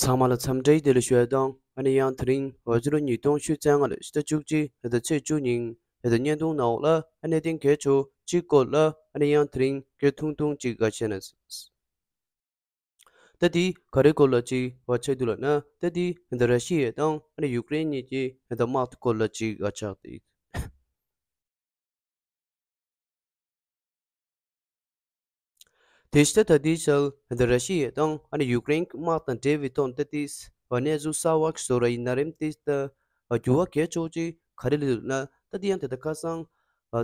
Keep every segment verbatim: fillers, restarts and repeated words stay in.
ཚང་མ་ལ་འཚམས་འདྲི་བདེ་ལེགས་ཞུ་ཡ་དང་། ཨ་ནི་ཡང་དེ་རིང་འོ་ཕྱི་ལོ་ཉིས་སྟོང་ཉི་ཤུ་རྩ་ལྔ་ལོའི་ཕྱི་ཟླ་བཅུ་གཅིག་ཕྱི་ཟླ་ཚེས་བཅུ་ཉིན་ཕྱི་ཟླ་བརྙན་ཐུང་ནང་འོག་ལ་ཨ་གནད་དོན་གལ་ཆེ་བ་གཅིག་སྐོར་ལ་ཨ་ནི་ཡང་དེ་རིང་སྐད་ཐུང་ཐུང་ཅིག་ག་བྱས་ན། ད་དེ་ག་རེ་སྐོར་ལ་ཅིག་བ་ཆགས་འདུག་ལབ་ན། ད་དེ་ད་ར་ཤི་ཡ་དང་ཨ་ནི་ཡུཀ་རེན་གཉིས་ཀྱི་ད་དམག་དེ་སྐོར་ལ་ཅིག་ག་ཆགས་ཏེ། དེ་ཕྱི་ད་ལྟའི་ཆར་ད་ར་ཤི་ཡ་དང་ཨ་ནི་ཡུཀ་རེན་དམག་དང་འབྲེལ་བའི་ཐོག་ད་དེ་བ་གནས་ཚུལ་གསར་བ་ཞིག་བཟོ་ར་ཡིན་ན་རེམ། དེ་ད་འགྱུར་བ་གལ་ཆེ་བོ་ཅིག་ག་རེ་སླེབས་འདུག་ན། ད་དེ་ཡང་ད་ལྟ་ཁ་སང་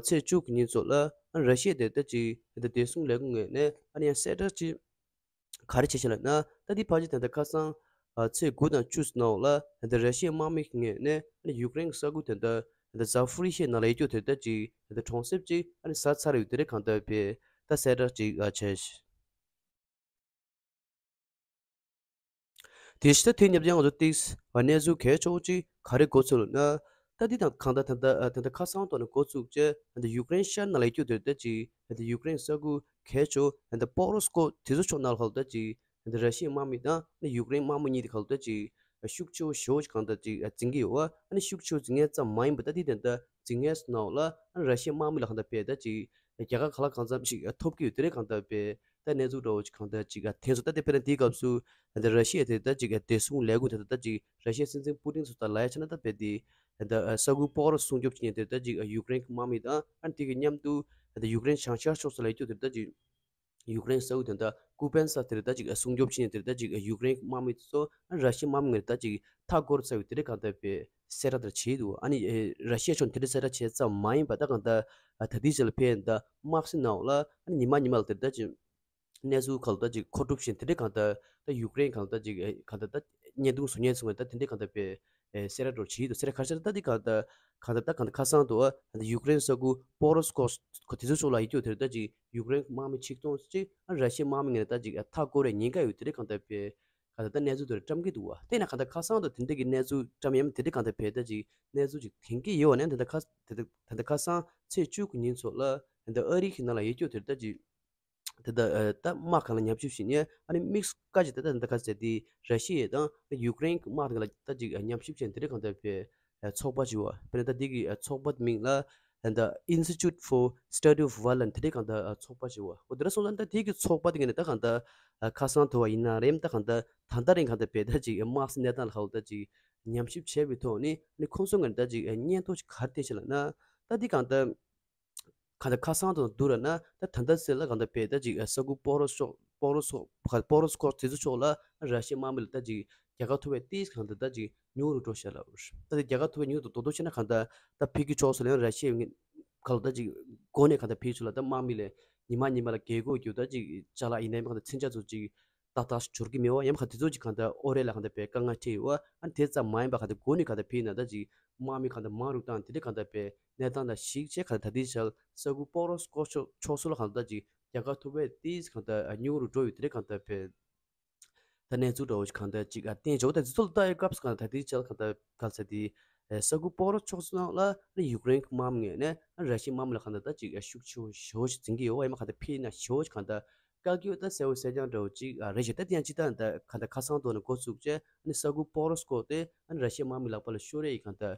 ཚེས་བཅུ་གི་ཉིན་ཚོ་ལ་ཨ་ནི་ར་ཤི་ཡ་དེ་ད་ཅིག་ད་བདེ་སྲུང་ལས་ཁུངས་ངོས་ནས་ཨ་ནི་ཡང་གསལ་བསྒྲགས་ཅིག་ག་རེ་བྱས་ཤག་ལབ་ན། ད་འདི་ཕལ་ཆེར་ད་ལྟ་ཁ་སང་ཨ་ཚེས་དགུ་དང་བཅུ་ནང་ལ་ད་ལྟ་ར་ཤི་ཡའི་དམག་མི་ངོས་ནས་ཨ་ནི་ཡུཀ་རེན་གྱི་ས་ཁུལ་ད་ལྟ་ད་ལྟ་ཛ་ཧྥུ་རི་ཤི་ནང་ལ་ཡོད་རྒྱུ་དེ་ད་ཅིག་ད་ལྟ་གྲོང་གསེབ་ཅིག་ཨ་ནི་ཟ་ཚར་ཡོད་དེ་རེད། གང་ལྟར་བས་ད་གསལ་བསྒྲགས་ཅིག་ཨ་བྱས་ཤག་དེ་ཕྱི་ད་དེ་མཉམ་དུ་ང་ཚོ་ཏིག་ཨ་གནས་ཚུལ་གལ་ཆེ་བོ་ཅིག་ག་རེ་འགོ་ཚུགས་ལབ་ན། ད་འདི་དང་གང་ལྟར་ད་ལྟ་ཨ་ད་ལྟ་ཁ་སང་ཐོག་ནས་འགོ་བཙུགས་བྱས་ད་ལྟ་ཡུཀ་རེན་ཤར་ནང་ལ་ཡོད་རྒྱུ་དེ་ད་ཅིག་ད་ལྟ་ཡུཀ་རེན་ས་ཁུལ་གལ་ཆེ་བོ་ད་ལྟ་པོ་རོ་སི་ཀོ་དེ་ཚོ་ཕྱོགས་ནང་ལ་ཁ་ལོ་ད་ཅིག་ད་ལྟ་ར་ཤི་ཡའི་དམག་མི་དང་ད་ལྟ་ཡུཀ་རེན་དམག་མི་གཉིས་དེ་ཁ་ལོ་ད་ཅིག་ཤུགས་ཆེ་བོ་ཞེ་པོ་ཅིག་གང་ལྟར་ཅིག་འཛིང་གི་ཡོད་པ། ཨ་ནི་ཤུགས་ཆེ་བོ་འཛིང་མཁན་ཙམ་མ་ཡིན་པ་ད་འདི་ད་ལྟ་འཛིང་མཁན་ཚོ་ནང་ལ་ཨ་ནི་ར་ཤི་ཡའི་དམག་མི་ལ་གང་ལྟར་བས་ད་ཅིག་རྒྱལ་ཁ་ག་ལ་གང་འཚམ་ཞིག་ཐོབ་ཀྱི་ཡོད་དེ་རེད། གང་ལྟར་བས་ད་གནས་ཚུལ་འདྲ་བོ་ཅིག་གང་ལྟར་ཅིག་ཨ་འཐེན་སོང་། ད་དེ་དཔེར་ན་དེའི་སྐབས་སུ་ད་ར་ཤི་ཡ་དེ་ད་ཅིག་ཨ་བདེ་སྲུང་ལས་ཁུངས་དེ་ད་ད་ཅིག་ར་ཤི་ཡའི་སྲིད་འཛིན་པུ་ཏིན་སོགས་དང་ལབ་ཡ་ཆ་ན། ད་དཔེ་དེ་ད་ཨ་ས་ཁུལ་པོ་རོ་སྲུང་སྐྱོབ་བྱེད་མཁན་དེ་ད་ཅིག་ཨ་ཡུཀ་རེན་གྱི་དམག་མི་དང་ཨ་ནི་དེ་གི་མཉམ་དུ་ད་ཡུཀ་རེན་བྱང་ཤར་ཕྱོགས་སུ་ལ་ཡོད་རྒྱུ་དེ་ད་ཅིག་ཡུཀ་རེན་ས་ཁུལ་དེ་ད་ཀུ་པན་ས་དེར་ད་ཅིག་ཨ་སྲུང་སྐྱོབ་བྱེད་མཁན་དེར་ད་ཅིག་ཨ་ཡུཀ་རེན་གྱི་དམག་མི་དེ་ཚོ་ཨ་ར་ཤི་ཡའི་དམག་མི་ངོས་ད་ཅིག་མཐའ་བསྐོར་ཚར་ཡོད་དེ་རེད། གང་ལྟར་བས་གསལ་བསྒྲགས་དེ་བྱས་འདུག་ཨ་ནི་ཨེ་ར་ཤི་ཡ་ཕྱོགས་དེ་འདྲ་གསལ་བསྒྲགས་བྱས་ཙམ་མ་ཡིན་པ། ད་གང་ལྟར་ཨ་ད་ལྟའི་ཆར་ལ་ཕན་ད་དམག་སྲིད་ནང་ལ་ཨ་ནི་ཉི་མ་ཉི་མ་ལ་དེར་ད་ཅིག་གནས་ཚུལ་གང་ལ་ད་ཅིག་མཁོ་སྒྲུབ་བྱེད་དེ་འདྲ་གང་ལྟར་ད་ཡུཀ་རེན་གང་ལ་ད་ཅིག་ཨེ་གང་ལྟར་ད་བརྙན་ཐུང་བཟོ་མཁན་ཚོ་ད་དེ་འདྲ་གང་ལྟར་བས་ཨེ་གསལ་བསྒྲགས་འདྲ་བོ་བྱས་འདུག་གསལ་བསྒྲགས་ག་རེ་ཟེར་ན། ད་འདི་གང་ལྟར་གང་ལྟར་ད་གང་ལྟར་ད་གང་ལྟར་ཁ་སང་དུ་ཨ་ད་ཡུཀ་རེན་ས་ཁུལ་པོ་རོ་སི་ཀོ་སི་ཁོ་དེ་ཚོ་ཕྱོགས་ལ་ཡོད་རྒྱུ་དེར་ད་ཅིག་ཡུཀ་རེན་དམག་མི་ཆིག་སྟོང་ཅིག་ཨ་ར་ཤི་ཡའི་དམག་མི་ངོས་ནས་ད་ཅིག་ཨ་མཐའ་བསྐོར་བའི་ཉེན་ཁ་ཡོད་དེ་རེད། གང་ལྟར་བས་གང་ལྟར་ད་གནས་ཚུལ་དེར་བཀྲམ་གྱི་འདུག་བ། དེས་ན་གང་ལྟར་ཁ་སང་དུ་དེ་འདྲ་གི་གནས་ཚུལ་བཀྲམ་ཡ་མ་དེ་འདྲ་གང་ལྟར་བས་ད་ཅིག་གནས་ཚུལ་ཅིག་འཐེན་གྱི་ཡོད་བ་ནས། ད་ལྟ་ཁ་ད་ལྟ་ད་ལྟ་ཁ་སང་ཚེས་བཅུ་གི་ཉིན་ཚོ་ལ་ད་ལྟ་ཨ་རི་གི་ནང་ལ་ཡོད་རྒྱུ་དེར་ད་ཅིག་ད་ལྟ་ཨ་ད་དམག་སྒར་ལ་ཉམས་ཞིབ་བྱེད་མཁན་ཨ་ནི་དམིགས་སུ་བཀར་ཅིག་ད་ལྟ་ད་ལྟ་ཁ་ཟེར་དེ་ར་ཤི་ཡ་དང་ཡུཀ་རེན་གྱི་དམག་དེ་ལ་ད་ཅིག་ཉམས་ཞིབ་བྱེད་དེ་འདྲ་གང་ལྟར་བས་ཚོགས་པ་ཅིག་བ། དཔེར་ན་ད་འདི་གི་ཚོགས་པ་མིང་ལ་ད་Institute for Study of Violence དེ་འདྲ་གང་ལྟར་ཚོགས་པ་ཅིག་བ། འོ་དེ་འདྲ་སོང་ཙང་ད་འདི་གི་ཚོགས་པ་དེ་ངོས་ནས་ད་གང་ལྟར་ཁ་སང་དུ་བ་ཡིན་ན་རེམ། ད་གང་ལྟར་ད་ལྟ་རིང་གང་ལྟར་བས་ད་ཅིག་དམག་སའི་གནས་སྟངས་ལ་ཁ་ལོ་ད་ཅིག་ཉམས་ཞིབ་བྱས་པའི་ཐོག་ནས་ནི་ཁོང་ཚོ་ངོས་ནས་ད་ཅིག་སྙན་ཐོ་ཅིག་ག་རེ་བསྟན་ཤག་ལབ་ན། ད་འདི་གང་ལྟར་གང་ལྟར་ཁ་སང་དང་བསྡུར་བ་ན་ད་ད་ལྟ་ཟེར་ལ་གང་ལྟར་བས་ད་ཅིག་ས་ཁུལ་པོ་རོ་སོག་པོ་རོ་སོག་པོ་རོ་སྐོར་དེ་ཚོ་ཕྱོགས་ལ་ར་ཤི་ཡའི་དམག་མི་ལ་ད་ཅིག་རྒྱལ་ཁ་ཐོབ་པའི་ཏིས་གང་ལྟར་ད་ཅིག་ཉུང་རུ་འགྲོ་ཤག་ལབ། ད་དེ་རྒྱལ་ཁ་ཐོབ་པའི་ཉུང་དུ་རྡོག་རྡོག་བྱས་ན་གང་ལྟར་ད་ཕ་གི་ཕྱོགས་སུ་ལ་ཡང་ར་ཤི་ཡའི་ག་ལ་ད་ཅིག་འགོ་ནས་གང་ལྟར་ཕ་གི་ཕྱོགས་ལ་ད་དམག་མི་ལ་ཉི་མ་ཉི་མ་ལ་རྒྱལ་སྒོ་རྒྱུ་ད་ཅིག་ཅ་ལག་ཡིན་ནའི་གང་ལྟར་མཚོན་ཆ་ཚོ་ཅིག་ཏག་ཏག་འབྱོར་གྱི་མེད་པ། ཡང་གང་དེ་ཚོ་ཅིག་གང་ལྟར་ཨོ་རེད་ལ་གང་ལྟར་བས་དཀའ་ངལ་འཕྲད་ཡོད་པ། ཨ་ནི་དེ་ཙམ་མ་ཡིན་པ་གང་ལྟར་འགོ་ནས་གང་ལྟར་བས་ན་ད་ཅིག་དམག་མི་གང་ལྟར་མང་རུ་བཏང་དེ་འདྲ་གང་ལྟར་བས་གནས་སྟངས་དང་གཞིགས་བྱས་གང་ལྟར་ད་ལྟའི་ཆར་ས་ཁུལ་པོ་རོ་སྐོར་ཕྱོགས་ཕྱོགས་སུ་ལ་གང་ལྟར་ཅིག་རྒྱལ་ཁ་ཐོབ་པའི་ཏིས་གང་ལྟར་ཉུང་རུ་འགྲོ་ཡོད་དེ་འདྲ་གང་ལྟར་བས། ད་གནས་ཚུལ་འདྲ་བོ་ཞིག་གང་ལྟར་ཅིག་ཨ་བསྟན་བྱས་པ་དང་དེ་ཚོ་ལ་ལྟ་ཡི་སྐབས་སུ་གང་ལྟར་ད་ལྟའི་ཆར་གང་ལྟར་ག་ཚ་དེ་ས་ཁུལ་པོ་རོ་ཕྱོགས་སུ་ནང་ལ་ཡུཀ་རེན་གྱི་དམག་མི་ངོས་ནས་ར་ཤི་ཡའི་དམག་མི་ལ་གང་ལྟར་ད་ཅིག་ཤུགས་ཆེ་བོ་ཞེ་བོ་ཞིག་འཛིང་གི་ཡོད་པ། ཡང་མ་གང་ལྟར་ཕྱིན་ན་ཞེ་བོ་ཞིག་གང་ལྟར་བཀག་ཡོད་ད་གསལ་བོ་གསལ་རྐྱང་འདྲ་བོ་ཅིག་རེད་ཤག་ད་དེ་ཡང་ཅི་ལྟར་ད་གང་ལྟར་ཁ་སང་ཐོག་ནས་འགོ་བཙུགས་བྱས་ཨ་ནི་ས་ཁུལ་པོ་རོ་སྐོར་དེ་ཨ་ནི་ར་ཤི་ཡའི་དམག་མི་ལག་པ་ལ་ཤོར་ཡས་ཡི་གང་ལྟར་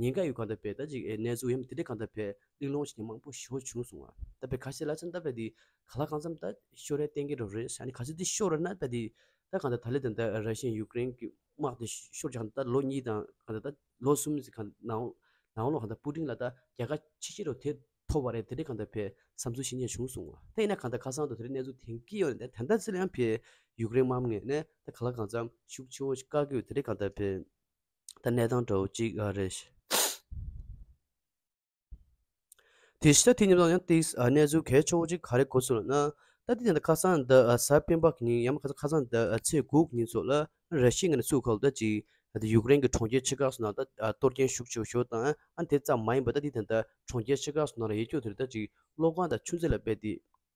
ཉེན་ཁ་ཡོད་གང་ལྟར་བས་ད་ཅིག་གནས་ཚུལ་ཡང་དེ་འདྲ་གང་ལྟར་བས་གླེང་སློང་བྱེད་མཁན་མང་པོ་ཞེ་བོ་བྱུང་སོང་བ། ད་བས་ཁ་ཤས་ལ་ཚན་ད་བས་དེ་ག་ལ་གང་འཚམ་ད་ཤོར་ཡས་གཏན་འཁེལ་འགྲོ་རེད། ཨ་ནི་ག་ཚོད་དེ་ཤོར་ར་ན་བས་དེ་ད་གང་ལྟར་ད་ལས་ད་ད་ར་ཤི་ཡ་ཡུཀ་རེན་གྱི་དམག་དེ་ཤོར་ཀྱང་ད་ལོ་གཉིས་དང་གང་ལྟར་ད་ལོ་གསུམ་ཙམ་གང་ནང་ནང་ལོགས་གང་ལྟར་པུ་ཏིན་ལ་ད་རྒྱལ་ཁ་ཆེ་ཆེ་རུ་དེ་ཐོབ་པ་རེད། དེ་འདྲ་གང་ལྟར་བས་བསམ་ཚུལ་བཤད་མཁན་བྱུང་སོང་བ། དེ་ཡིན་ན་གང་ལྟར་ཁ་སང་དུ་དེ་འདྲའི་གནས་ཚུལ་ཐོན་གྱི་ཡོད་ནས་ད་ད་ལྟ་ཚེ་ལ་ཡང་བས་ཡུཀ་རེན་དམག་མི་ངོས་ནས་ད་ག་ལ་གང་འཚམ་ཤུགས་ཆེ་བོ་ཞིག་བཀག་གི་ཡོད། དེ་འདྲ་གང་ལྟར་བས་ད་གནས་སྟངས་འདྲ་བོ་ཅིག་ཨ་རེད། དེ་ཕྱི་ད་དེ་ཉིན་ལ་ཡང་ཏིས་ཨ་གནས་ཚུལ་གལ་ཆེ་བོ་ཅིག་ག་རེ་གོ་སོང་ལབ་ན། ད་དེ་ཉིན་ད་ཁ་སང་འདི་ཨ་གཟའ་སྤེན་པ་གི་ཉིན་ཡང་མ་ཁ་སང་ཁ་སང་འདི་ཨ་ཚེས་དགུ་གི་ཉིན་ཚོ་ལ་ར་ཤི་ཡ་ངོས་ནས་ཚུར་ཁ་ལོ་ད་ཅིག་ཨ་ད་ཡུཀ་རེན་གྱི་གྲོང་ཁྱེར་ཆེ་ཁག་སོགས་ནང་ད་ཨ་གཏོར་སྐྱོན་ཤུགས་ཆེ་བོ་ཞིག་བཏང་། ཨ་དེ་ཙམ་མ་ཡིན་པ་ད་དེ་ད་ད་གྲོང་ཁྱེར་ཆེ་ཁག་སོགས་ནང་ལ་ཡོད་རྒྱུ་དེ་ད་ཅིག་གློག་ཁང་དང་ཆུ་མཛོད་ལ་རྦད་དེ་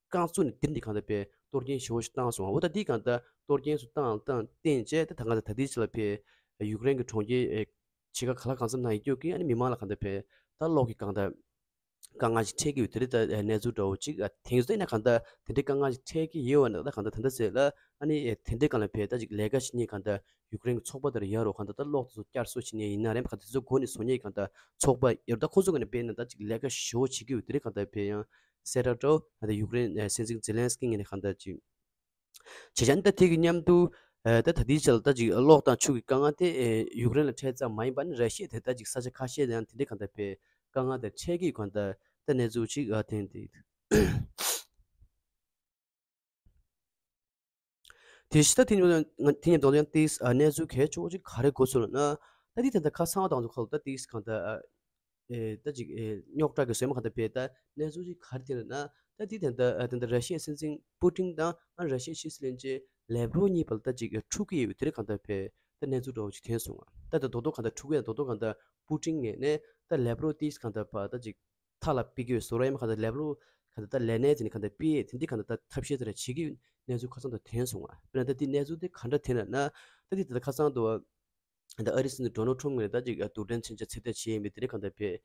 རྐང་བཙུགས་ནས་དེ་འདི་གང་ལྟར་བས་གཏོར་སྐྱོན་ཞེ་བོ་ཞིག་བཏང་སོང་བ། འོ་ད་འདི་གང་ལྟར་གཏོར་སྐྱོན་སུ་བཏང་བཏང་བརྟེན་བྱས་ད་ད་གང་ལྟར་ད་ལྟའི་ཆ་ལ་བས་ཡུཀ་རེན་གྱི་གྲོང་ཁྱེར་ཨེ་ཆེ་ཁག་ག་ལ་གང་འཚམ་ནང་ཡོད་རྒྱུ་གི་ཨ་ནི་མི་མང་ལ་གང་ལྟར་བས་ད་གློག་གི་གང་ལྟར་ དཀའ་ངལ་ཞིག་འཕྲད་ཀྱི་ཡོད་དེ་རེད། ད་གནས་ཚུལ་འདྲ་བོ་ཅིག་ཐེངས་སུ་ཡིན་ན་གང་ལྟར་དེ་འདྲའི་དཀའ་ངལ་ཞིག་འཕྲད་ཀྱི་ཡོད་པ་ན། ད་གང་ལྟར་ད་ལྟ་ཟེར་ལ་ཨ་ནི་དེ་འདྲའི་སྒང་ལ་ཕེབས་ད་ཅིག་ལས་ཀ་བྱེད་མཁན་གང་ལྟར་ཡུཀ་རེན་གྱི་ཚོགས་པ་དེར་ཡོད་རོགས། གང་ལྟར་ད་གློག་དེ་ཚོ་བསྐྱར་གསོ་བྱེད་མཁན་ཡིན་ན་རེད། གང་ལྟར་དེ་ཚོ་སྒོ་ནས་བཟོ་མཁན་གང་ལྟར་ཚོགས་པ་ཡོད་རེད། ད་ཁོང་ཚོ་གི་ནས་དཔེར་ན་ད་ཅིག་ལས་ཀ་ཞེ་པོ་བྱེད་ཀྱི་ཡོད་དེ་རེད། གང་ལྟར་ཕེབས་ཡང་གསལ་བསྒྲགས་འདྲ་བོ་ད་ཡུཀ་རེན་སྲིད་འཛིན་ཛེ་ལན་སི་ཀི་ངོས་ནས་གང་ལྟར་ཅིག་བྱས་ཙང་ད་དེ་གི་མཉམ་དུ་ཨ་ད་ད་ལྟའི་ཆར་ལ་ད་ཅིག་གློག་དང་ཆུ་གི་དཀའ་ངལ་དེ་ཨེ་ཡུཀ་རེན་ལ་འཕྲད་ཙམ་མ་ཡིན་པ་ནི་ར་ཤི་ཡ་དེ་ད་ཅིག་ས་ཆ་ཁ་ཤས་ལ་ཡང་དེ་འདྲའི་གང་ལྟར་དཔེ་དཀའ་ངལ་དེ་འཕྲད་ཀྱི་གང་ལྟར་ད་གནས་ཚུལ་ཅིག་ཨ་ཐོན་ཏེ། དེ་བཞིན་ད་དེ་ནས་ང་དེ་ནས་མདོར་ན་ཏིས་ཨ་གནས་ཚུལ་གལ་ཆེ་བོ་ཅིག་ག་རེ་གོ་སོང་ལབ་ན། ད་དེ་ད་ལྟ་ཁ་སང་བ་དང་ཚོ་ཁ་ལ་ད་ཏིས་གང་ལྟར་ཨ། ཨེ་ད་ཅིག་ཨེ་རྙོག་དྲ་གི་ཟེར་མ་གང་ལྟར་བས་ད་གནས་ཚུལ་ཅིག་ག་རེ་དེ་ལབ་ན། ད་དེ་ད་ལྟ་ཨ་ད་ལྟ་ར་ཤི་ཡའི་སྲིད་འཛིན་པུ་ཏིན་དང་ཨ་ར་ཤི་ཡའི་ཕྱི་སྲིད་བློན་ཆེན་ལེབ་རོ་གཉིས་བར་ད་ཅིག་ཨེ་འཁྲུག་གི་ཡོད་དེ་རེད། གང་ལྟར་བས་ད་གནས་ཚུལ་འདྲ་བོ་ཅིག་ཐོན་སོང་ང་། ད་ད་རྡོག་རྡོག་གང་ལྟར་འཁྲུག་གི་ཡོད་རྡོག་རྡོག་གང་ལྟར་པུ་ཏིན་ངོས་ནས་ད་ལེབ་རོ་ཏིས་གང་ལྟར་བ་ད་ཅིག་མཐའ་ལ་ཕུད་ཀྱི་ཡོད་བཟོ་ར་ཡིན་མ་གང་ལྟར་ལེབ་རོ་གང་ལྟར་ད་ལས་གནས་དེ་ནས་གང་ལྟར་ཕུད་དེ་འདི་གང་ལྟར་ད་ཐབས་ཤེས་དེ་ར་བྱེད་ཀྱི་ཡོད་གནས་ཚུལ་ཁ་སང་དུ་ཐོན་སོང་ང་། དཔེར་ན་ད་འདི་གནས་ཚུལ་དེ་ག་འདྲ་ཐོན་ལབ་ན། ད་འདི་ད་ལྟ་ཁ་སང་དུ་ད་ཨ་རིའི་སྲིད་འཛིན་ཌོ་ནལ་ཊམ་ངོས་ནས་ད་ཅིག་རྡུལ་ཕྲན་མཚོན་ཆ་ཚོད་ལྟ་བྱས་ཡིན་པའི་དེ་འདྲ་གང་ལྟར་བས་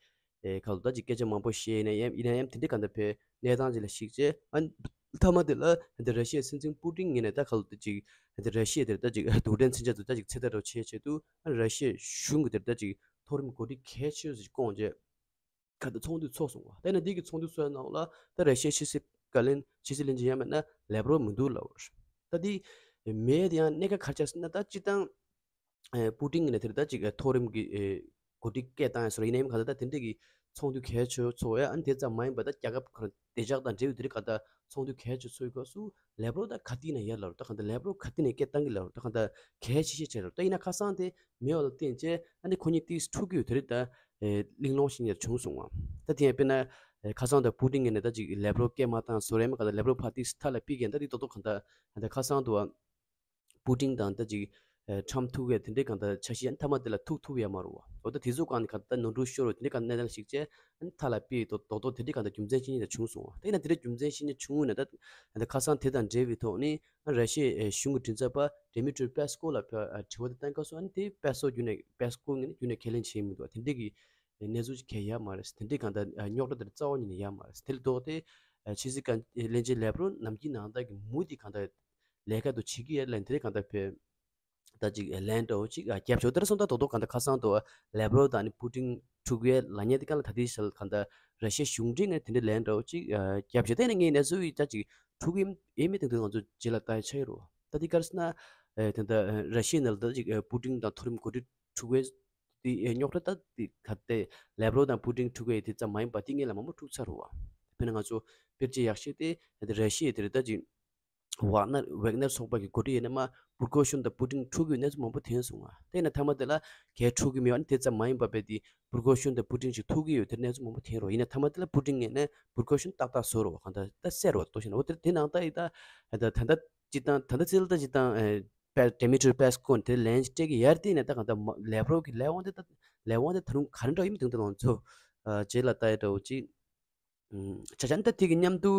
ཨེ་ཁ་ལོ་ད་ཅིག་སྐད་ཆ་མང་པོ་བཤད་ཡིན་ན་ཡང་ཡིན་ན་ཡང་དེ་འདྲ་གང་ལྟར་བས་གནས་སྟངས་ཅིག་ལ་གཞིགས་བྱས་ཨ་མཐའ་མ་དེ་ལ་ད་ར་ཤི་ཡའི་སྲིད་འཛིན་པུ་ཏིན་ངོས་ནས་ད་ཁ་ལོ་ད་ཅིག་ད་ར་ཤི་ཡ་དེར་ད་ཅིག་རྡུལ་ཕྲན་མཚོན་ཆ་ཚོ་ད་ཅིག་ཚོད་ལྟ་རོགས་བྱས་ཆེད་དུ་ཨ་ར་ཤི་ཡའི་གཞུང་གི་དེར་ད་ཅིག་མཐོ་རིམ་འགོ་ཁྲིད་གལ་ཆེ་ཞིག་བསྐོངས་རྗེས། ག་ད་ཚོགས་འདུ་ཚོགས་སོང་བ། དེ་ནས་འདི་གི་ཚོགས་འདུ་ཚོགས་ནང་ལ་ད་ར་ཤི་ཡའི་ཕྱི་སྲིད་བཀའ་བློན་ཕྱི་སྲིད་བློན་ཆེན་ཡང་མིན་ན་ལེབ་རོ་མི་འདུག་ལབ་པ་རེད། ད་འདི་མེད་དེ་ཡང་གནད་འགག་ག་རེ་ཆགས་སོང་ན། ད་སྤྱིར་བཏང་ཨེ་པུ་ཏིན་ངོས་ནས་དེར་ད་ཅིག་ཨེ་མཐོ་རིམ་གྱི་ཨེ་འགོ་ཁྲིད་སྐད་བཏང་ཡ་སོགས་ཡིན་ན་ཡང་ག་ད་ད་དེ་འདྲས་ཀྱི་ཚོགས་འདུ་གལ་ཆེ་ཚོགས་ཡ། ཨ་ནི་དེ་ཙམ་མ་ཡིན་པ་ད་རྒྱལ་ཁབ་ཁག་བདེ་འཇགས་དང་འབྲེལ་བའི་དེ་རིགས་ག་ད་ཚོགས་འདུ་གལ་ཆེ་ཚོགས་ཡི་སྐབས་སུ་ལེབ་རོ་ད་ག་དུས་ན་ཡར་ལབ་རོགས། ད་ག་ད་ལེབ་རོ་ག་དུས་ནས་སྐད་བཏང་གི་ལབ་རོགས། ད་ག་ད་གལ་ཆེ་ཤོས་བྱས་རོགས། ད་ཡིན་ན་ཁ་སང་དེ་མེད་པ་ལ་བརྟེན་བྱས་ཨ་ནི་ཁོ་གཉིས་ཏིས་འཁྲུག་གི་ཡོད་དེ་རིགས་ད་ཨེ་གླེང་སློང་ཞིག་ཡང་བྱུང་སོང་བ། ད་དེ་ཡང་དཔེར་ན་ཨེ་ཁ་སང་དུ་པུ་ཏིན་ངོས་ནས་ད་ཅིག་ལེབ་རོ་སྐད་མ་བཏང་བཟོ་རེད་མ་ག་ད་ལེབ་རོ་ཕར་ཏིས་མཐའ་ལ་ཕུད་ཀྱི་ཡིན། ད་དེ་རྡོག་རྡོག་ག་ད་ད་ཁ་སང་དུ་བ། པུ་ཏིན་དང་ད་ཅིག་ཨ་ཊམ་ཐུག་གི་དེ་འདྲའི་གང་ལྟར་འཆར་གཞི་ཡང་མཐའ་མ་དེ་ལ་ཐུག་ཐུབ་ཡ་མ་རེད་བ། འོ་ད་དེ་ཚོ་གང་ནས་གང་ལྟར་ནོར་འཁྲུལ་ཤོར་བ་དེ་འདྲའི་གང་ལྟར་གནས་སྟངས་ཤིག་བྱས་ཨ་ནི་མཐའ་ལ་ཕུད་རྡོག་རྡོག་རྡོག་དེ་འདྲའི་གང་ལྟར་རྒྱུ་མཚན་ཤེས་ཉེན་ལ་བྱུང་སོང་བ། ད་ཡིན་ན་དེ་འདྲའི་རྒྱུ་མཚན་ཤེས་ཉེན་བྱུང་ཡོད་ན་ད་ད་ཁ་སང་དེ་དང་འབྲེལ་བའི་ཐོག་ནས་ཨ་ར་ཤི་ཡའི་གཞུང་གི་མགྲིན་ཚབ་པ་ཌེ་མི་ཏྲི་པེ་སི་ཀོ་ལ་ཕར་ཨ་དྲི་བ་དེ་བཏང་སྐབས་སུ་ཨ་ནི་དེ་པེ་སི་ཀོ་རྒྱུན་ནས་པེ་སི་ཀོ་ངོས་ནས་རྒྱུན་ནས་ཁས་ལེན་བྱས་མི་འདུག་བ། དེ་འདྲའི་གི་གནས་ཚུལ་ཞིག་གང་ཡང་ཡོད་མ་རེད། དེ་འདྲའི་གང་ལྟར་ཨ་རྙོག་དྲ་དེ་རྩ་བ་ཉིད་ནས་ཡོད་མ་རེད། དེ་ལ་ལྡོག་སྟེ་ཨ་ཕྱི་སྲིད་བཀའ་བློན་ཆེན་ལེབ་རོ་ནམ་རྒྱུན་ནང་ལྟར་གྱི་མུ་མཐུད་གང་ལྟར་ལས་ཀ་དེ་བྱེད་ཀྱི་ཡོད་ལབ་དེ་འདྲའི་གང་ལྟར་བས་ད་ཅིག་ལན་འདྲ་བོ་ཅིག་ཨ་བརྒྱབ་ཆོག་དེ་ར་སོང་ད་རྡོག་རྡོག་གང་ལྟར་ཁ་སང་དུ་ལེབ་རོ་དང་ནི་པུ་ཏིན་འཁྲུག་ཡས་ལབ་མཁན་དེ་ག་ལ་ད་ལྟའི་ཆར་གང་ལྟར་ར་ཤི་ཡའི་གཞུང་འབྲེལ་ངོས་དེ་འདྲའི་ལན་འདྲ་བོ་ཅིག་ཨ་བརྒྱབ་བྱས། ད་ཡིན་ན་ངས་གནས་ཚུལ་ཡིན་ད་ཅིག་འཁྲུག་གི་ཡིན་མིན་དེ་ཚོ་ང་ཚོ་རྗེས་ལ་ལྟ་ཡ་ཆགས་ཀྱི་རེད་བ། ད་དེ་ག་རེ་ཟེར་ན་ཨ་དེ་འདྲ་ཨ་ར་ཤི་ཡའི་ནང་ལ་ད་ཅིག་ཨ་པུ་ཏིན་དང་མཐོ་རིམ་འགོ་ཁྲིད་འཁྲུག་པའི་དེ་རྙོག་དྲ་ད་དེ་ག་དེ་ལེབ་རོ་དང་པུ་ཏིན་འཁྲུག་པའི་དེ་ཙམ་མ་ཡིན་པ་དེ་སྔོན་ལ་མང་པོ་འཁྲུག་ཚར་རེད་བ། དཔེར་ན་ང་ཚོ་དཔེར་བརྗོད་ཡག་ཤོས་དེ་དེ་ར་ཤི་ཡའི་དེ་རེད། ད་ཅིག་ཝག་ནར་ཝེག་ནར་ཚོགས་པ་གི་འགོ་ཁྲིད་ཡིན་ན་མ་པུར་ཀོ་ཤུན་དང་པུ་ཏིན་འཁྲུག་གི་གནས་ཚུལ་མང་པོ་ཐོན་སོང་བ། དེ་ཡིན་ན་མཐའ་མ་དེ་ལ་གས་འཁྲུག་གི་མེད་པ་ནི་དེ་ཙམ་མ་ཡིན་པ་བས་དེ་པུར་ཀོ་ཤུན་དང་པུ་ཏིན་ཞིག་ཐུག་གི་ཡོད་དེ་གནས་ཚུལ་མང་པོ་ཐོན་རེད་བ། ཡིན་ན་མཐའ་མ་དེ་ལ་པུ་ཏིན་ངོས་ནས་པུར་ཀོ་ཤུན་ཏག་ཏག་བཟོ་རེད་བ། གང་ལྟར་ད་བསད་རེད་བ། ལྟོས་ཤེ་ན་འོ་དེ་དེ་ནང་ལྟ་ཡི་ད་ད་ད་ལྟ་སྤྱིར་བཏང་ད་ལྟ་ཚེ་ལ་ད་སྤྱིར་བཏང་ཨེ་པེ་ཌེ་མི་ཏྲི་པེ་སི་ཀོ་དེ་ལན་ཞིག་སྤྲད་ཀྱི་ཡར་དེ་ནས་ད་གང་ལྟར་མ་ལེབ་རོ་གི་ལས་དབང་དེ་ད་ལས་དབང་དེ་ད་རུང་ག་རེ་འདྲ་ཡིན་མི་འདུག་ད་ང་ཚོ་ཨ་རྗེས་ལ་ལྟ་ཡི་འདྲ་བོ་ཅིག་ཨུམ། ཆ་ཆ་ནི་ད་དེ་གི་མཉམ་དུ་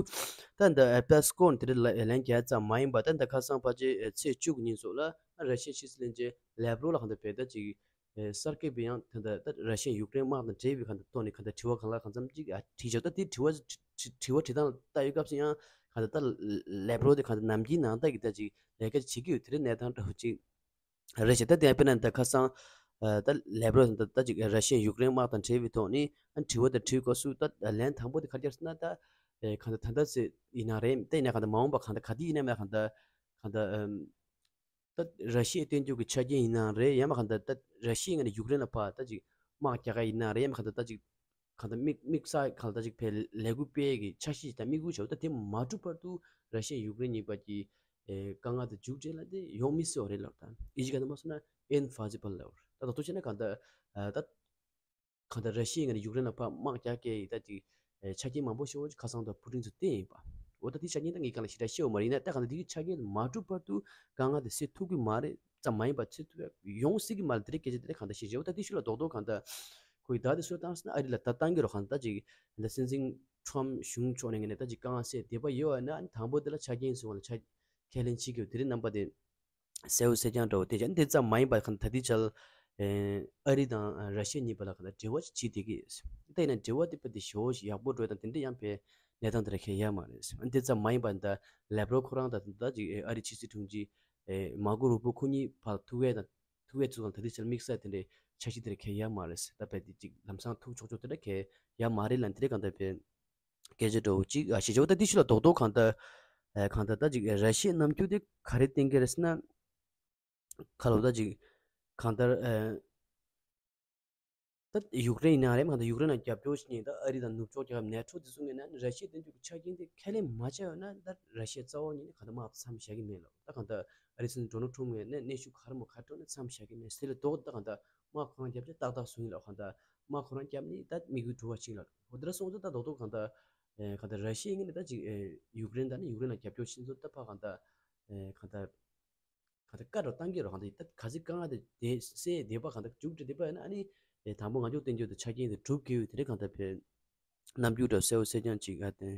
ད་འདི་པེ་སི་ཀོ་དེ་འདྲ་ལ་ལན་རྒྱག་ཙམ་མ་ཡིན་པ་ད་འདི་ཁ་སང་ཕལ་ཆེར་ཚེས་བཅུ་གི་ཉིན་སོགས་ལ་ར་ཤི་ཡའི་ཕྱི་སྲིད་བློན་ཆེན་ལེབ་རོ་ལ་གང་ལྟར་བས་ད་ཅིག་གསར་འགོད་པས་ཡང་ད་ལྟ་ད་ར་ཤི་ཡ་ཡུཀ་རེན་དམག་དང་འབྲེལ་བའི་གང་ལྟར་ཐོག་ནས་གང་ལྟར་དྲི་བ་གང་ལ་གང་འཚམ་ཅིག་ཨ་དྲིས་ཆོག་ད་དེ་དྲི་བ་དྲི་དྲི་བ་དྲི་སྟངས་ལ་ལྟ་ཡོད་སྐབས་སུ་ཡང་གང་ལྟར་ད་ལེབ་རོ་དེ་གང་ལྟར་ནམ་རྒྱུན་ནང་ལྟར་གྱི་ད་ཅིག་ལས་ཀ་བྱེད་ཀྱི་ཡོད་དེ་རེད། གནས་སྟངས་འདྲ་བོ་ཅིག་རེད་ཤག་ད་དེ་དཔེར་ན་ད་ཁ་སང་ཨ་ད་ལེབ་རོ་ད་ད་ཅིག་ར་ཤི་ཡ་ཡུཀ་རེན་དམག་དང་འབྲེལ་བའི་ཐོག་ནས་ཨ་དྲི་བ་དང་དྲིས་སྐབས་སུ་ད་ལན་དང་པོ་དེ་ག་རེ་བརྒྱབ་ཟེར་ན་ད་ཨེ་གང་ལྟར་ད་ལྟ་ཟེར་ཡིན་ན་རེད། ད་ཡིན་ན་གང་ལྟར་མ་འོངས་པ་གང་ལྟར་ག་དུས་ཡིན་ན་མ་གང་ལྟར་གང་ལྟར་ཨམ་ད་ར་ཤི་ཡའི་བསྟན་བཅོས་ཀྱི་ཆ་རྐྱེན་ཡིན་ན་རེད། ཡང་མ་གང་ལྟར་ད་ར་ཤི་ཡ་ངོས་ནས་ཡུཀ་རེན་ལ་ཕར་ད་ཅིག་དམག་རྒྱག་ག་ཡིན་ན་རེད། ཡང་མ་གང་ལྟར་ད་ཅིག་གང་ལྟར་དམིགས་དམིགས་བསལ་གང་ལྟར་ཅིག་ཕར་ལས་འགུལ་སྤེལ་གྱི་འཆར་གཞི་དང་དམིགས་ཡུལ་བྱ་བ་ད་དེ་མ་གྲུབ་བར་དུ་ར་ཤི་ཡ་ཡུཀ་རེན་གཉིས་བར་གྱི་ཨེ་དཀའ་ངལ་དེ་མཇུག་སྒྲིལ་ལ་དེ་ཡོང་མི་སྲིད་པ་རེད་ལབ། ད་ཨིན་ཇི་སྐད་ནང་མ་སོང་ན་ཨིན་ཕོ་སི་བལ་ལབ། ད་ད་ལྟ་བྱས་ན་གང་ལྟར་ཨ་ད་གང་ལྟར་ར་ཤི་ཡ་ངོས་ནས་ཡུཀ་རེན་ལ་ཕར་དམག་རྒྱག་གི་ཡིན་ད་ཅིག་ཨེ་ཆ་རྐྱེན་མང་པོ་ཞིག་ཁ་སང་དུ་པུ་ཏིན་ཚོས་བསྟན་ཡིན་པ། འོ་ད་དེ་ཆ་རྐྱེན་ད་ངས་གང་ལ་ཞེ་དྲག་ཤེས་པ་མ་རེད། ཡིན་ན་ད་གང་ལྟར་དེ་གི་ཆ་རྐྱེན་དེ་མ་གྲུབ་བར་དུ་དཀའ་ངལ་དེ་སེལ་ཐུབ་ཀྱི་མ་རེད། ཙམ་མ་ཡིན་པ་ཚེ་ཐུབ་ཡོང་སྲིད་ཀྱི་མ་རེད། དེ་རིང་སྐད་ཆ་དེ་རིང་གང་ལྟར་ཞིག་བྱེད་འོ་ད་དེ་ཤུལ་ལ་རྡོག་རྡོག་གང་ལྟར་ཁོ་ཡི་ད་དེ་སུ་བཏང་ཟེར་ན་ཨ་རི་ལ་ད་བཏང་གི་རོགས་གང་ལྟར་ཅིག་ད་སྲིད་འཛིན་ཁྲོམ་གཞུང་ཕྱོགས་ནས་ངས་ནས་ད་ཅིག་དཀའ་ངལ་སེལ་འདོད་པ་ཡོད་ན་ཨ་ནི་དང་པོ་དེ་ལ་ཆ་རྐྱེན་སོང་བ་ལ་ཆ་ཁས་ལེན་བྱེད་དགོས། དེ་རིང་རྣམ་པ་དེ་གསལ་བོ་གསལ་རྐྱང་འདྲ་བོ་དེ་ཅང་དེ་ཙམ་མ་ཡིན་པ་གང་ལྟར་ད་ལྟའི་ཆར་ ཨ་རི་དང་ར་ཤི་ཡ་གཉིས་བར་ལ་གང་ལྟར་འབྲེལ་བ་ཞིག་བྱེད་བསྡད་ཀྱི་ཡོད། ད་ཡིན་ན་འབྲེལ་བ་དེ་དཔེ་དེ་ཞེ་པོ་ཞིག་ཡག་པོ་འགྲོ་ཡ་དང་དེ་འདྲ་ཡང་དཔེ་གནས་སྟངས་དེ་འདྲ་གང་ཡང་ཡོད་མ་རེད། ཨ་ནི་དེ་ཙམ་མ་ཡིན་པ་ད་ལེབ་རོབ་ཁོ་རང་དང་ད་ཅིག་ཨ་རི་ཕྱི་སྲིད་དྲུང་ཆེ་མར་ཀོ་རུ་པོ་ཁོ་གཉིས་བར་ཐུག་ཡས་དང་ཐུག་ཡས་ཚུལ་དང་ད་ལྟའི་ཆར་དམིགས་བསལ་དེ་འདྲའི་འཆར་གཞི་དེ་འདྲ་གང་ཡང་ཡོད་མ་རེད། ད་དཔེ་དེ་ཅིག་ལམ་སང་ཐུག་ཆོག་ཆོག་དེ་འདྲ་གང་ཡང་ཡོད་མ་རེད་ལབ་དེ་འདྲ་གང་ལྟར་དཔེ་སྐད་ཆ་འདྲ་བོ་ཅིག་ཨ་ཞེ་པོ་ཅིག་ད་དེ་ཤུལ་ལ་རྡོག་རྡོག་གང་ལྟར་ཨ་གང་ལྟར་ད་ཅིག་ར་ཤི་ཡའི་རྣམ་འགྱུར་དེ་ག་རེ་བསྟན་གྱི་རེད་ཟེར་ན། ཁ་ལོ་ད་ཅིག་གང་ལྟར་ཨ་ད་ཡུཀ་རེན་ཡིན་ན་རེད། གང་ལྟར་ཡུཀ་རེན་ལ་རྒྱབ་སྐྱོར་བྱེད་མཁན་ད་ཨ་རི་དང་ནུབ་ཕྱོགས་རྒྱལ་ཁབ་ནེ་ཊོ་དེ་ཚོ་ངོས་ནས་ར་ཤི་ཡའི་དོན་དུ་ཆ་རྐྱེན་དེ་ཁས་ལེན་མ་བྱས་ཡོད་ན། ད་ར་ཤི་ཡ་རྩ་བ་ཉིད་ནས་གང་ལྟར་དམག་མཚམས་བཞག་གི་མེད་ལ། ད་གང་ལྟར་ཨ་རི་སྲིད་འཛིན་ཌོ་ནལ་ཊམ་ངོས་ནས་གནོན་ཤུགས་ག་རེ་མོ་ག་རེ་སྤྲད་ན་མཚམས་བཞག་གི་མེད། དེ་ལས་ལྡོག་ད་གང་ལྟར་དམག་ཁོ་རང་རྒྱབ་ཆ་ཏག་ཏག་བཟུང་ཡིན་ལ། གང་ལྟར་དམག་ཁོ་རང་རྒྱབ་ནས་ད་དམིགས་ཡུལ་འགྲུབ་པ་ཕྱིན་ལ། འོ་དེ་འདྲ་སོང་ཙང་ད་རྡོག་རྡོག་གང་ལྟར་ཨེ་གང་ལྟར་ར་ཤི་ཡའི་ངོས་ནས་ད་ཅིག་ཨེ་ཡུཀ་རེན་དང་ནི་ཡུཀ་རེན་ལ་རྒྱབ་སྐྱོར་ཕྱིན་ཚུལ་ད་ཕར་གང་ལྟར་ཨེ་གང་ལྟར་གང་ལྟར་བཀའ་འགྲོ་བཏང་གི་རེད། གང་ལྟར་ད་ག་ཚོད་དཀའ་ངལ་དེ་དེ་སེལ་བསྡད་པ་གང་ལྟར་མཇུག་སྒྲིལ་བསྡད་པ་ཡིན་ན། ཨ་ནི་ཨེ་དང་པོ་ང་ཚོ་བསྟན་རྒྱུ་དེ་ཆ་རྐྱེན་དེ་གྲུབ་དགོས་ཡོད། དེ་འདྲ་གང་ལྟར་དཔེ་རྣམ་འགྱུར་འདྲ་གསལ་པོ་གསལ་རྐྱང་ཅིག་ཨ་བསྟན།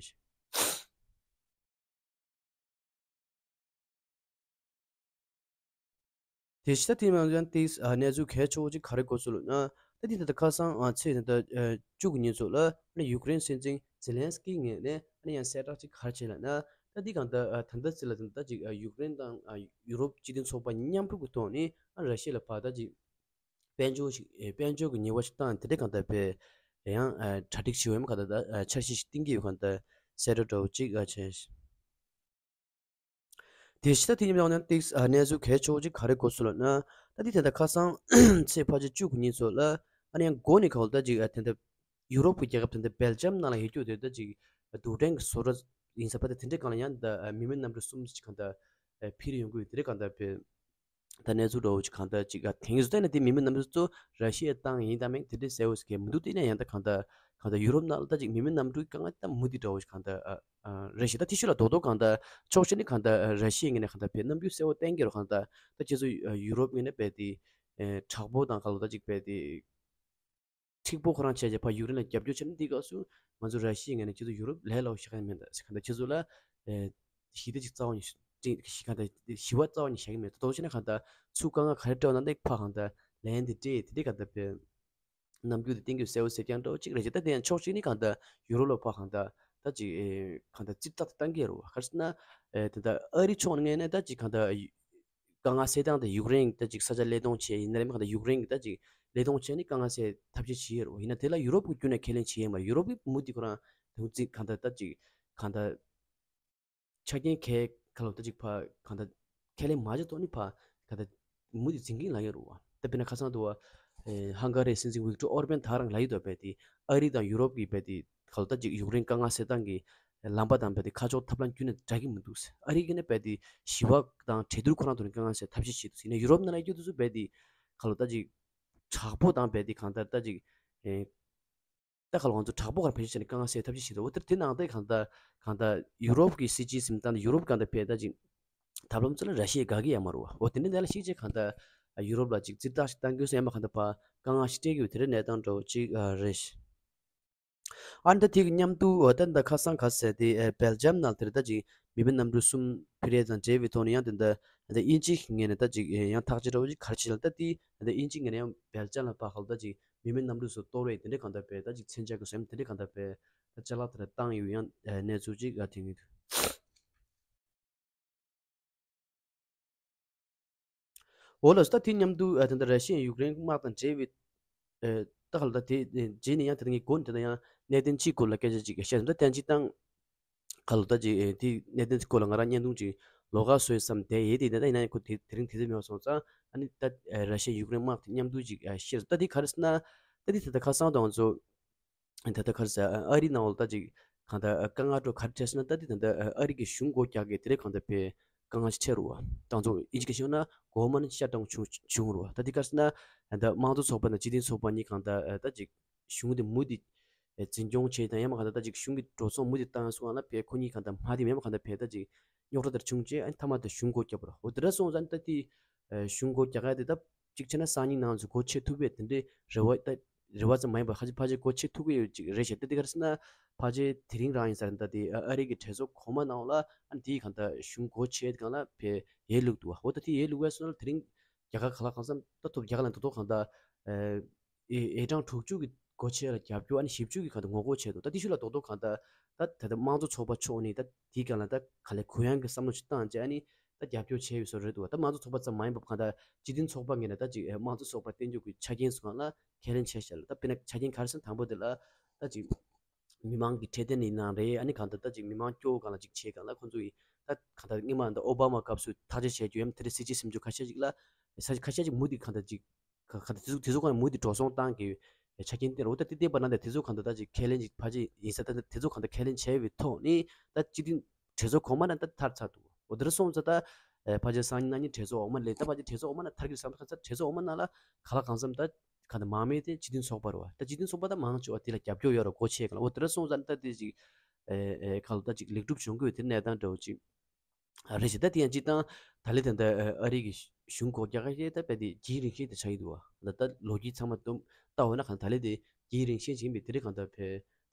དེ་ཕྱི་ད་དེ་མ་ཡང་ཏིས་ཨ་གནས་ཚུལ་གལ་ཆེ་བོ་ཅིག་ག་རེ་གོ་སོང་ལབ་ན། ད་དེ་ད་ལྟ་ཁ་སང་ཨ་ཚེས་ད་ལྟ་ཨ་བཅུ་གི་ཉིན་ཚོ་ལ་ཨ་ནི་ཡུཀ་རེན་སྲིད་འཛིན་ཛེ་ལན་སི་ཀི་ངོས་ནས་ཨ་ནི་ཡང་གསལ་བསྒྲགས་ཅིག་ག་རེ་བྱས་ལབ་ན། ད་དེ་གང་ལྟར་ཨ་ད་ལྟ་ཚེ་ལ་ད་ལྟ་ཅིག་ཨ་ཡུཀ་རེན་དང་ཨ་ཡུ་རོབ་སྤྱི་མཐུན་ཚོགས་པ་མཉམ་རུབ་ཀྱི་ཐོག་ནས་ཨ་ར་ཤི་ཡ་ལ་ཕར་ད་ཅིག་དཔལ་འབྱོར་ཞིག་ཨེ་དཔལ་འབྱོར་གྱི་ཉེས་པ་ཞིག་བཏང་དེ་འདྲ་གང་ལྟར་དཔེ་ཡང་ཨ་གྲ་སྒྲིག་བྱེད་འོས་མ་གང་ལྟར་ད་ཨ་འཆར་གཞི་ཞིག་བཏིང་གི་ཡོད། གང་ལྟར་གསལ་བསྒྲགས་འདྲ་བོ་ཅིག་ཨ་བྱས། དེ་ཕྱི་ད་དེ་ཉིན་ཡང་ནས་ཏིག་ཨ་གནས་ཚུལ་གལ་ཆེ་བོ་ཅིག་ག་རེ་གོ་སོང་ལབ་ན། ད་དེ་ད་ལྟ་ཁ་སང་ཚེས་ཕལ་ཆེར་བཅུ་གི་ཉིན་ཚོ་ལ་ཨ་ནི་ཡང་འགོ་ནས་གང་ལྟར་ད་ཅིག་ཨ་དེ་འདྲ་ཡུ་རོབ་ཀྱི་རྒྱལ་ཁབ་དེ་འདྲ་སྦེལ་ཇམ་ནང་ལ་ཡོད་རྒྱུ་དེ་ད་ཅིག་རྡུལ་ཕྲན་གྱི་བཟོ་གྲྭ་ཡིན་ས་པ་དེ་དེ་འདྲའི་སྒང་ལ་ཡང་ད་མི་མེད་གནམ་གྲུ་གསུམ་ཅིག་གང་ལྟར་འཕུར་ཡོང་གི་ཡོད། དེ་འདྲའི་གང་ལྟར་དཔེ་ད་གནས་ཚུལ་འདྲ་བོ་ཅིག་གང་ལྟར་ཅིག་ཨ་དེང་སང་ད་ནི་དེ་མི་མེད་གནམ་གྲུ་ཚོ་ར་ཤི་ཡས་བཏང་ཡིན་དང་མིན་དེ་འདྲའི་གསལ་བོ་ཞིག་གི་མི་འདུག་དེ་ནས་ཡང་ད་གང་ལྟར་གང་ལྟར་ཡུ་རོབ་ནང་ལ་ད་ཅིག་མི་མེད་གནམ་གྲུའི་དཀའ་ངལ་ད་མུ་མཐུད་འདྲ་བོ་ཞིག་གང་ལྟར་ཨ་ཨ་རེད་ཤག་ད་དེ་ཤུལ་ལ་རྡོག་རྡོག་གང་ལྟར་ཕྱོགས་གཅིག་ནས་གང་ལྟར་ར་ཤི་ཡའི་ངོས་ནས་གང་ལྟར་དཔེ་རྣམ་འགྱུར་གསལ་བོ་བསྟན་གྱི་རེད། གང་ལྟར་ད་ཁྱེད་ཚོ་ཡུ་རོབ་ངོས་ནས་དཔེ་དེ་དྲག་པོ་དང་གང་ལྟར་ད་ཅིག་དཔེ་དེ་མཁྲེགས་པོ་ཁོ་རང་བྱས་རྗེས་ཕར་ཡུཀ་རེན་ལ་རྒྱབ་སྐྱོར་བྱས་ན། འདི་སྐབས་སུ་ང་ཚོ་ར་ཤི་ཡའི་ངོས་ནས་ཁྱེད་ཚོ་ཡུ་རོབ་ལས་སླ་བོ་བཞག་གི་མེད། ད་གང་ལྟར་ཁྱེད་ཚོ་ལ་ཞི་བདེ་ཅིག་རྩ་བ་ནས་ཞི་བདེ་ཅིག་གང་ལྟར་ཞི་བ་རྩ་བ་ནས་བཞག་གི་མེད། དོ་དོ་བྱས་ན་གང་ལྟར་ཚུར་དཀའ་ངལ་ག་རེ་འཕྲད་ན་འདི་ཕར་གང་ལྟར་ལན་འདི་སྤྲད་དེ་འདི་གང་ལྟར་དཔེ་རྣམ་འགྱུར་དེ་བསྟན་རྒྱུ་གསལ་བོ་གསལ་རྐྱང་འདྲ་བོ་ཅིག་རེད་ཤག་ད་དེ་ཡང་ཕྱོགས་གཅིག་ནས་གང་ལྟར་ཡུ་རོབ་ལ་ཕར་གང་ལྟར་ད་ཅིག་ཨེ་གང་ལྟར་ཙིར་ཐག་བཏང་གི་རེད་བ། ག་རེ་ཟེར་ན་ཨེ་ད་ལྟ་ཨ་རི་ཕྱོགས་ངོས་ནས་ད་ཅིག་གང་ལྟར་དཀའ་ངལ་སེལ་སྟངས་དེ་ཡུཀ་རེན་ད་ཅིག་ས་ཆ་བློས་གཏོང་བྱས་ཡིན་ན་རེད། མ་གང་ལྟར་ཡུཀ་རེན་གྱི་ད་ཅིག་བློས་གཏོང་བྱས་ནས་དཀའ་ངལ་སེལ་ཐབས་ཤེས་བྱེད་ཡོད་རེད་བ། ཡིན་ན་དེ་ལ་ཡུ་རོབ་ཀྱི་བརྒྱུད་ནས་ཁས་ལེན་བྱེད་ཡས་མ་རེད། ཡུ་རོབ་ཀྱི་མུ་མཐུད་ཁོ་རང་དེ་ཚོ་གང་ལྟར་ད་ཅིག་གང་ལྟར་ཆ་རྐྱེན་གལ་ཁ་ལོ་ད་ཅིག་ཕར་གང་ལྟར་ཁས་ལེན་མ་བྱས་ཐོག་ནས་ཕར་གང་ལྟར་མུ་མཐུད་འཛིན་གྱིན་ལངས་ཡོད་རེད་བ། ད་དཔེར་ན་ཁ་སང་དུ་བ་ཧང་ག་རིའི་སྲིད་འཛིན་ཝིག་ཏོར་ཨོར་བན་ད་རང་ལབ་ཡོད་དོ། དཔེ་དེ་ཨ་རི་དང་ཡུ་རོབ་ཀྱི་དཔེ་དེ་ག་ལ་ད་ཅིག་ཡུཀ་རེན་དཀའ་ངལ་སེལ་སྟངས་ཀྱི་ལམ་པ་དང་དཔེ་དེ་ཁ་ཕྱོགས་ཐབས་ལམ་ཁྱོན་ནས་འདྲ་གི་མི་འདུག་ཨ་རི་གིས་ནི་དཔེ་དེ་ཞི་བ་དང་གྲོས་བསྡུར་ཁོ་རང་ཐོག་ནས་དཀའ་ངལ་སེལ་ཐབས་ཤེས་བྱེད་འདུག་ཡིན་ན་ཡུ་རོབ་ནང་ལ་ཡོད་དུས་སུ་དཔེ་དེ་ག་ལ་ད་ཅིག་དྲག་པོ་དང་དཔེ་དེ་གང་ལྟར་ད་ཅིག་ད་ག་ལ་ང་ཚོ་དྲག་པོ་གར་བེད་སྤྱོད་བྱས་ནས་དཀའ་ངལ་སེལ་ཐབས་ཤེས་བྱེད་འདུག་འོ་དེར་དེ་ནང་དེ་གང་ལྟར་གང་ལྟར་ཡུ་རོབ་ཀྱི་སྲིད་སྤྱིའི་སེམས་སྟངས་དང་ཡུ་རོབ་གང་ལྟར་དཔེ་ད་ཅིག་ཐབས་ལམ་ཚོ་ལ་ར་ཤི་ཡ་དགའ་གི་ཡོད་མ་རེད་བ། འོ་དེ་འདྲ་ནས་ལ་ཤེས་བྱས་གང་ལྟར་ཡུ་རོབ་ལ་ཅིག་ཙིར་ཐག་ཞིག་བཏང་དགོས་སོང་། ཡང་མ་གང་ལྟར་ཕར་དཀའ་ངལ་ཞིག་སྤྲད་ཀྱི་ཡོད། དེ་འདྲའི་གནས་སྟངས་འདྲ་བོ་ཅིག་ཨ་རེད། ཨ་ནི་ད་དེ་གི་མཉམ་དུ་འོ་ད་ད་ཁ་སང་ག་ཟེར་དེ་ཨེ་སྦེལ་ཇམ་ནང་དེར་ད་ཅིག་མི་མེད་གནམ་གྲུ་གསུམ་འཕུར་ཡས་དང་འབྲེལ་བའི་ཐོག་ནས་ཡང་དེ་འདྲ་ད་དབྱིན་ཇི་གི་ངོས་ནས་ད་ཅིག་ཨེ་ཡང་ཐག་གཅོད་འདྲ་བོ་ཅིག་ག་རེ་བྱས་ལ། ད་དེ་ད་དབྱིན་ཇི་ངོས་ནས་ཡང་སྦེལ་ཇམ་ལ་ཕར་ག་ལ་ད་ཅིག་མི་མེད་གནམ་གྲུ་ཚོ་གཏོར་བའི་དེ་འདྲའི་གང་ལྟར་དཔེ་ད་ཅིག་མཚོན་ཆ་གི་བཟོ་ཡས་དེ་འདྲའི་གང་ལྟར་དཔེ་ད་ཅ་ལག་དེ་འདྲ་བཏང་ཡོད། ཡང་ཨ་གནས་ཚུལ་ཅིག་ཨ་ཐོན་གྱི་འདུག་འོ་ལགས་སོ། ད་དེ་མཉམ་དུ་ཨ་ད་ལྟ་ར་ཤི་ཡས་ཡུཀ་རེན་དམག་དང་འབྲེལ་བའི་ཨ་ད་ག་ལ་ད་དེ་རྗེས་ནས་ཡང་ད་ལྟ་ངས་འགོ་ནས་ད་ལྟ་ཡང་གནད་དོན་གཅིག་སྐོར་ལ་སྐད་ཆ་ཅིག་བཤད་ཟིན། ད་ཐེངས་གཅིག་དང་ག་ལ་ད་ཅིག་ཨེ་དེ་གནད་དོན་སྐོར་ལ་ང་རང་བརྙན་ཐུང་ཅིག་ལོགས་ཀ་བཟོ་ཡས་བསམ་བསྡད་ཡོད། དེ་ཡིན་ན་ད་ཡིན་ན་ཁོ་དེ་དེ་རིང་དུས་ཚོད་མེད་པ་སོང་ཙང་ཨ་ནི་ད་ཨེ་ར་ཤི་ཡ་ཡུཀ་རེན་དམག་དེ་མཉམ་དུ་ཅིག་ཨེ་བཤད། ད་དེ་ག་རེ་ཟེར་ན་ད་དེ་ད་ལྟ་ཁ་སང་དང་ང་ཚོ་ད་ལྟ་ག་རེ་ཟེར་ཨ་རི་ནང་ལ་ད་ཅིག་གང་ལྟར་དཀའ་ངལ་འདྲ་ག་རེ་འཕྲད་ཟེར་ན། ད་དེ་ད་ལྟ་ཨ་རི་གི་གཞུང་སྒོ་རྒྱག་གི་དེ་འདྲའི་གང་ལྟར་དཔེ་དཀའ་ངལ་ཞིག་འཕྲད་རེད་བ། ད་ང་ཚོ་དབྱིན་ཇི་སྐད་བཤད་ན་government shutdown བྱུང་བྱུང་རེད་བ། ད་དེ་ག་རེ་ཟེར་ན་ད་དམངས་གཙོ་ཚོགས་པ་དང་སྤྱི་མཐུན་ཚོགས་པ་གཉིས་གང་ལྟར་ད་ཅིག་གཞུང་དེ་མུ་མཐུད་ཨེ་འཛིན་སྐྱོང་བྱས་དང་ཡང་མ་གང་ལྟར་ད་ཅིག་གཞུང་གི་འགྲོ་སོང་མུ་མཐུད་བཏང་སོང་ན་ཕར་ཁོ་གཉིས་གང་ལྟར་མ་བདེ་ཡང་མ་གང་ལྟར་ཕར་ད་ཅིག་རྙོག་དྲ་དེར་བྱུང་རྗེས་ཨ་ནི་མཐའ་མ་དེ་གཞུང་སྒོ་བརྒྱབ་པ་རེད། འོ་དེ་འདྲ་སོང་ཙང་ད་དེ་ཨེ་གཞུང་སྒོ་རྒྱག་ཡ་དེ་ད་གཅིག་བྱས་ན་སང་ཉིན་ནང་ཚོ་སྒོ་ཕྱེ་ཐུབ་པའི་དེ་འདྲའི་རེ་བ་ད་རེ་བ་ཙམ་མ་ཡིན་པར་ཕལ་ཆེར་ཕལ་ཆེར་སྒོ་ཕྱེ་ཐུབ་ཀྱི་ཡོད་ཅིག་རེད་ཤག་ད་དེ་ག་རེ་ཟེར་ན་ཕལ་ཆེར་དེ་རིང་རང་ཡིན་ས་རེད། ད་དེ་ཨ་རི་གི་གྲོས་ཚོགས་གོང་མ་ནང་ལ་ཨ་ནི་དེའི་གང་ལྟར་གཞུང་སྒོ་ཕྱེ་སྒང་ལ་ཕར་ཡས་བླུགས་འདུག་བ། འོ་ད་དེ་ཡས་བླུགས་པ་སོང་ན་དེ་རིང་ རྒྱ་གར་ག་ལ་གང་འཚམ་ད་ཐུབ། རྒྱ་གར་ལ་ད་དུང་གང་ལྟར་ཨེ་ཨེ་གྲངས་དྲུག་ཅུ་གི་སྒོ་ཕྱེ་ལ་རྒྱབ་སྐྱོར། ཨ་ནི་བཞི་བཅུ་གི་གང་ལྟར་ངོ་རྒོལ་བྱས་འདུག་ད་དེ་ཤུལ་ལ་ད་དུང་གང་ལྟར་ད་ད་ལྟ་དམངས་གཙོ་ཚོགས་པ་ཕྱོགས་ནས་ད་དེའི་སྒང་ལ་ད་ག་ལེ་གུ་ཡངས་ཀྱི་བསམ་བློ་ཞིག་བཏང་བྱས། ཨ་ནི་ད་རྒྱབ་སྐྱོར་བྱས་ཡོད་བཟོ་རེད་འདུག་ད་དམངས་གཙོ་ཚོགས་པ་ཙམ་མ་ཡིན་པར་གང་ལྟར་སྤྱི་མཐུན་ཚོགས་པ་ངོས་ནས་ད་ཅིག་ཨེ་དམངས་གཙོ་ཚོགས་པ་བསྟན་རྒྱུ་གི་ཆ་རྐྱེན་སོགས་སྒང་ལ་ཁས་ལེན་བྱས་བཞག་ལ། ད་དཔེར་ན་ཆ་རྐྱེན་ག་རེ་ཟེར་ན། དང་པོ་དེ་ལ་ད་ཅིག་མི་མང་གི་འཕྲོད་བསྟེན་ཡིན་ནའང་རེད། ཨ་ནི་གང་ལྟར་ད་ཅིག་མི་མང་སྐྱོ་བོ་སྒང་ལ་ཅིག་བྱས་སྒང་ལ་ཁོང་ཚོ་ཡིས་ད་གང་ལྟར་སྔོན་མ་ད་ཨོ་བྷ་མ་སྐབས་སུ་ཐག་གཅོད་བྱས་རྒྱུ་ཡང་དེ་རིང་སྲིད་སྤྱི་ཟིན་རྒྱུ་ཁ་ཤས་ཅིག་ལ། ས་ཁ་ཤས་ཅིག་མུ་མཐུད་གང་ལྟར་ཅིག་ག་ག་དེ་ཚོ་དེ་ཚོ་གང་མུ་མཐུད་འགྲོ་སོང་བཏང་གི་ཆ་རྐྱེན་དེ་རེད། འོ་ད་དེ་བལྟས་པ་ན་ད་དེ་ཚོ་གང་ལྟར་ད་ཅིག་ཁས་ལེན་ཅིག་ཕལ་ཆེར་ཡིན་ས། ད་དེ་ཚོ་གང་ལྟར་ཁས་ལེན་བྱས་པའི་ཐོག་ནས་ད་སྤྱི་མཐུན་གྲོས་ཚོགས་གོང་མ་ནང་ད་ཐར་ཚར་འདུག་འོ་དེ་འདྲ་སོང་ཙང་ད་ཨེ་ཕལ་ཆེར་སང་ཉིན་གནངས་ཉིན་གྲོས་ཚོགས་འོག་མ་ལས། ད་ཕལ་ཆེར་གྲོས་ཚོགས་འོག་མ་ནང་ཐར་གྱི་བསམ་ཁ་ཚར། གྲོས་ཚོགས་འོག་མ་ནང་ལ་ག་ལ་གང་འཚམ་ད་གང་ལྟར་མང་མོས་དེ་སྤྱི་མཐུན་ཚོགས་པ་རེད་བ། ད་སྤྱི་མཐུན་ཚོགས་པ་ད་མང་ཆེ་བ་དེ་ལ་རྒྱབ་སྐྱོར་ཡོད་རེད། སྒོ་ཕྱེ་གང་ལ། འོ་དེ་འདྲ་སོང་ཙང་ད་དེ་ཅིག་ཨེ་ཨེ་ག་ལ་ད་ཅིག་ལེགས་གྲུབ་བྱུང་དགོས་དེ་གནས་སྟངས་འདྲ་བོ་ཅིག་རེད་ཤག་ད་དེ་ཡང་སྤྱིར་བཏང་ད་ལན་ད་ལྟ་ཨ་རི་གི་གཞུང་སྒོ་རྒྱག་ཡ་ད་དཔེ་དེ་རྒྱུན་རིང་ཤོས་དེ་ཆགས་ཀྱི་འདུག་བ། ད་ལྟ་ལོ་རྒྱུས་ཚང་མ་བསྡོམས་བལྟ་འོ་ན་གང་ད་ལན་དེ་རྒྱུན་རིང་ཤོས་ཅིག་ཡིན་པའི་དེ་རིང་གང་ད་བོད་ད་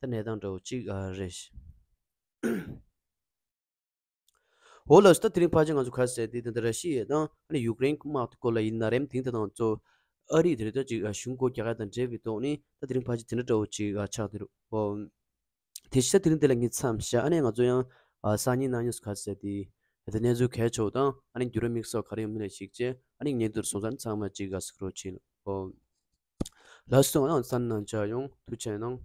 གནས་སྟངས་འདྲ་བོ་ཅིག་ཨ་རེད་ཤག་འོ་ལགས་སོ། ད་དེ་རིང་ཕལ་ཆེར་ང་ཚོ་ག་རེ་ཟེར་དེ་ད་ལྟ་ར་ཤི་ཡ་དང་ཨ་ནི་ཡུཀ་རེན་དམག་དེ་སྐོར་ལ་ཡིན་ན་རེད། དེང་དེ་དང་གཙོ་ཨ་རི་དེ་རེད། ད་ཅིག་གཞུང་སྒོ་རྒྱག་ཡ་དང་འབྲེལ་བའི་ཐོག་ནས་ད་དེ་རིང་ཕལ་ཆེར་དེ་འདྲ་འདྲ་བོ་ཅིག་ཆགས་བསྡད་རེད། འོ། དེ་ཤ་དེ་རིང་དེ་ལ་ངས་མཚམས་བཞག་ཨ་ནི་ང་ཚོ་ཡང་ཨ་སང་ཉིན་གནངས་ཉིན་སུ་ག་ཟེར་དེ་དེ་གནས་ཚུལ་གལ་ཆེ་བ་དང་ཨ་ནི་འགྱུར་བ་དམིགས་བསལ་ག་རེ་ཡོང་མིན་ལ་གཞིགས་བྱས་ཨ་ནི་ངས་འདིར་སོང་ཙང་ཚང་མ་གཅིག་ག་སུ་རོ་ཆེ་ལོ། ལགས་སོ། ཨ་ནི་གནང་བྱ་ཡོང་ཐུགས་ཆེ་གནང་།